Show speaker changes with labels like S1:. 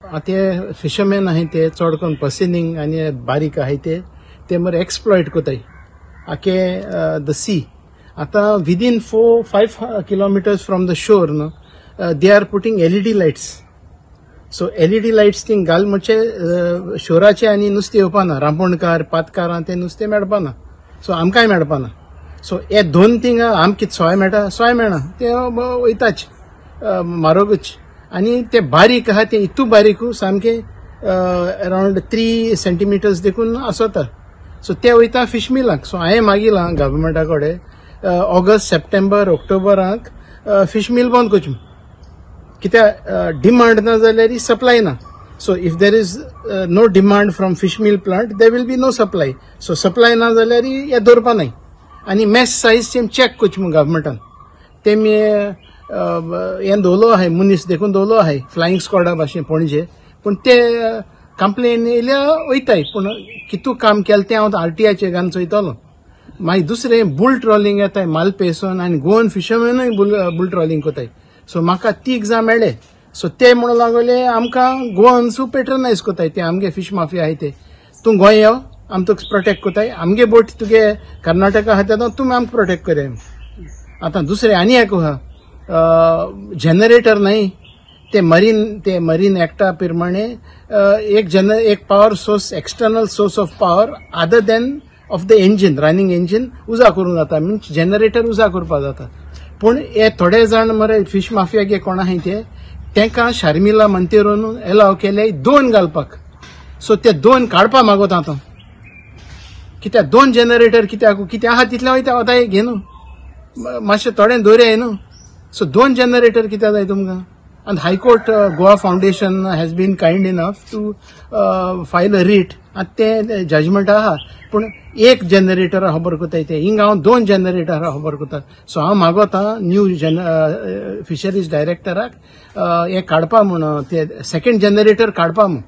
S1: ते फिशरमॅन आहाय ते चड करून पसिनींग आनी बारीक आहाय ते ते मरे एक्सप्लॉयट कोताय आखे the सी. आतां within 4-5 kilometres from the shore न्हू they are putting LED lights. So LED lights thing घाल म्हणजे शोराचे आनी नुस्तें येवपाना, रांपोणकार पातकारां ते नुस्तें मेळपाना, सो आमकांय मेळपाना. सो हे दोन थिंगा आमकां कितें सोय मेळटा, सोय मेळना, ते वयताच म्हारोगूच. आनी ते बारीक आहा ते इतू बारीक सामके अरावंड 3 सेंटीमिटर्स देखून आसता. सो ते वयता फिश मिलाक. सो हांवें मागिलां गव्हर्मेंटा कडेन ऑगस्ट सप्टेंबर ऑक्टोबराक फिश मिल बंद करचें, कित्याक डिमांड ना जाल्यार सप्लाय ना. So if there is no demand from fish meal plant there will be no supply. So supply ना जाल्यार हे दवरपा नाय. आनी मॅस सायज तेम चॅक करची म्हूण गव्हर्मेंटान तेमी हें दवरलो आहाय, मनीस देखून दवरलो आहाय फ्लायींग स्क्वॉडा भाशेन पणजे. पूण ते कंप्लेन येयल्या वयताय, पूण कितू काम केलें तें हांव आरटीआयचे घालून चोयतलो. मागीर दुसरें बुल ट्रॉलिंग येताय मालपेसून आनी गोवन फिशरमॅनूय बुल ट्रॉलिंग कोताय. सो म्हाका 3 जाण मेळ्ळे. सो ते म्हणून लागले आमकां गोवन्सू पेट्रनायज कोताय, ते आमगे फिश माफिया आहाय ते, तूं गोंय यो आम तुका प्रोटेक्ट कोताय, आमगे बोट तुगे कर्नाटका आहा तेन्ना तुमी आमकां प्रोटेक्ट करया. आतां दुसरें आनी एक आहा, जनरेटर न्हय ते मरीन एक्टा प्रमाणे एक power source, external source of power other than of the engine, running engine उजा करूंक जाता, मिन्स जनरेटर उजा करपाक जाता. पूण हे थोडे जाण मरे फिश माफिया गे कोण आहाय ते तेंकां शर्मिला मंतेरोन एलाव केले 2 घालपाक. सो ते 2 काडपा मागोता आतां, कित्याक 2 जनरेटर कित्याक कितें आहा तितलें वयता वताय घे न्हू, मातशें थोडें दवरया न्हू. सो 2 जनरेटर कित्याक जाय तुमकां? आनी high court Goa foundation has been kind enough to file a writ, आनी तें जजमेंट आहा. पूण 1 जनरेटर खबर कोताय ते, हिंगा हांव 2 जनरेटर खबर कोता. सो हांव मागोता न्यू फिशरीज डायरेक्टराक हें काडपा म्हूण, ते सेकेंड जनरेटर काडपा म्हूण.